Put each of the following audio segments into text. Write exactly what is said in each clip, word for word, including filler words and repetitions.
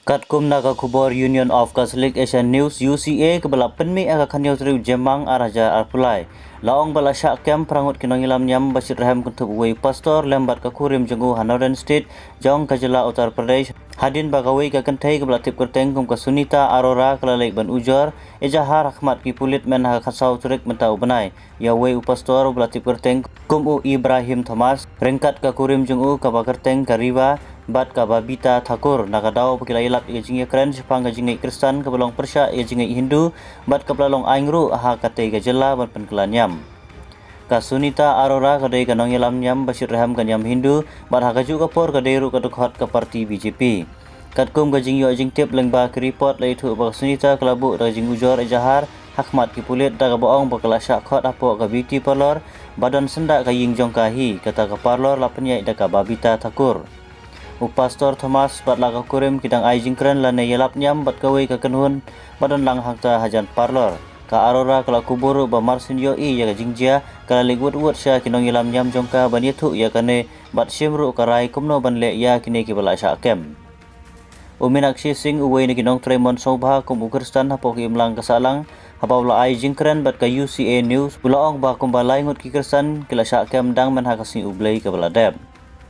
Katkum na ka khubor Union of Catholic Asian News, U C A, kaba la pynmih ha ka khathynñiew tarik Jymmang ar hajar arphew lai, la ong ba la shah kem phra ngut ki nongïalam niam ba shitrhem kynthup uwei u pastor lem bad ka kurim jong u ha Northern State jong ka jylla Uttar Pradesh, hadien ba kawei ka kynthei kaba la tip kyrteng kum ka Sunita Arora ka la leit ban ujor ejahar ha khmat ki pulit mynta ka khatsaw tarik mynta u bnai ïa uwei u pastor uba la tip kyrteng kum u Ibrahim Thomas ryngkat ka kurim jong u kaba kyrteng ka Riva bad ka Babita Thakur, na ka daw ba ki la ïalap ïa ka jingïakren shaphang ka jingngeit Khristan kaba long pyrshah ïa ka jingngeit Hindu bad kaba la long aiñ ruh ha katei ka jylla ban pynkylla niam. Ka Sunita Arora ka dei ka nongïalam niam ba shitrhem ka niam Hindu bad ha kajuh ka por ka dei ruh ka dkhot ka party B J P. Katkum ka jingïoh jingtip lyngba ki report la ïathuh ba ka Sunita ka la buh da ka jingujor ejahar ha khmat ki pulit da kaba ong ba ka la shah khot hapoh ka beauty parlour ba don syndah ka ïing jong ka hi, kata ka parlour la pynïaid da ka Babita Thakur. U Pastor Thomas bad la ka kurim ki dang ai jingkren lane ïalap niam bad kawei ka kynhun ba don lang hangta hajan parlour. Ka Arora ka la kubur ruh ba mar syn ïohi ïa ka jingjia ka la leit wut wut sha ki nongïalam niam jong ka ban ïathuh ïa kane bad shim ruh ka rai kumno ban leh ïa kine kiba la shah kem. U Minakshi Singh, uwei na ki nongtrei mon sngewbha kum u Khristan hapoh ka imlang ka sahlang, haba u la ai jingkren bad ka U C A News, u la ong ba kumba lai ngut ki Khristan ki la shah kem dang mynha ka sngi U Blei kaba la dep.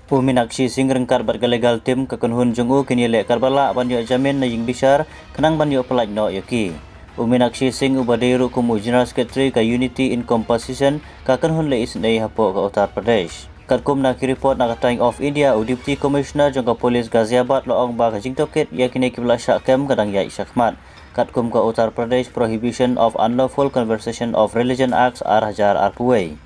U Minakshi Singh ryngkat bad ka legal team ka kynhun jong u kin ïaleh katba lah ban ïoh jamin na ïing bishar khnang ban ïoh pyllait noh ïa ki. U Minakshi Singh, uba dei ruh kum u General Secretary ka Unity in Composition, ka kynhun leh isynei hapoh ka Uttar Pradesh. Katkum na ki report na ka Times of India, u Deputy Commissioner jong ka Police Ghaziabad la ong ba ka jingtohkit ïa kine kiba la shah kem ka dang ïaid shakhmat katkum ka Uttar Pradesh Prohibition of Unlawful Conversation of Religion Act ar hajar arphew wei.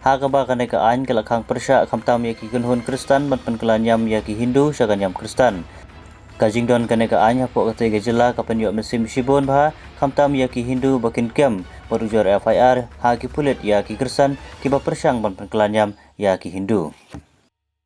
Ha kaba kane ka aiñ ka la khang pyrshah khamtam ïa ki kynhun Khristan ban pynkylla niam ïa ki Hindu sha ka niam Khristan. Ka jingdon kane ka aiñ hapoh katei ka jylla ka pynïoh mynsiem shibun bha khamtam ïa ki Hindu ba kin kem bad u jur F I R ha ki pulit ïa ki Khristan kiba pyrshang ban pynkylla niam ïa ki Hindu.